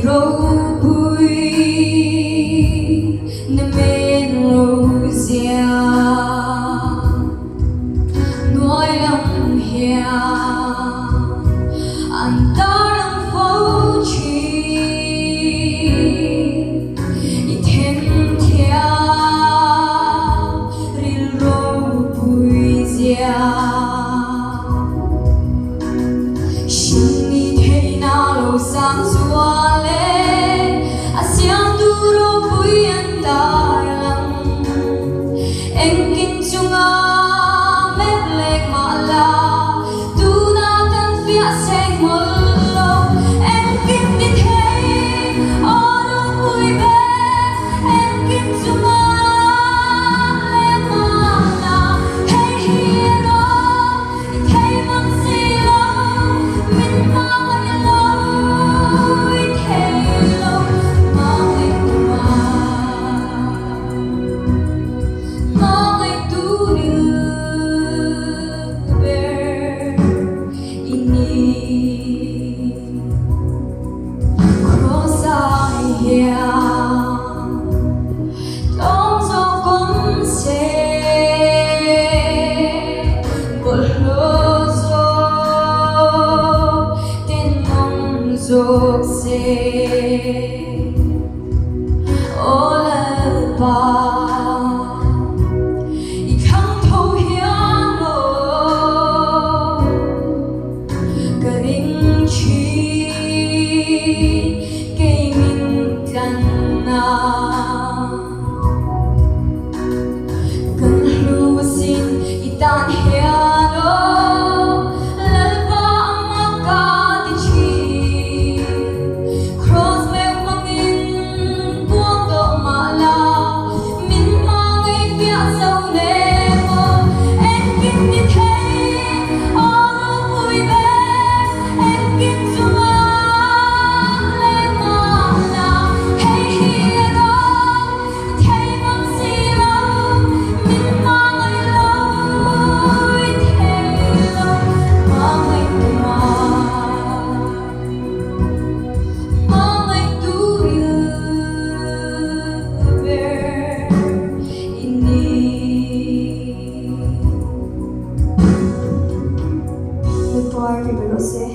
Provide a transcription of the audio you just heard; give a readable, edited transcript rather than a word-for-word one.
Ropui namen rozia hnuai lam hian an tarlang fo thin. I then thiam rilropui zia. Hringni theihna lo sang zual e, a siamtu ropui an tarlang. Engkim chunga mep lek mah la, tunah kan fiah seng mawlh lo. Engkim ti thei aw ropui ber, engkim chunga lek mah la, hei hi erawh I thei mang si lo, min hmangaih lo, i thei lo, hmangaih tu a, hmangaih tu ril ber i ni. Cross ah hian tlawm zawk awm se, bawlhhlawh zawk tenawm zawk se, Aw Lalpa.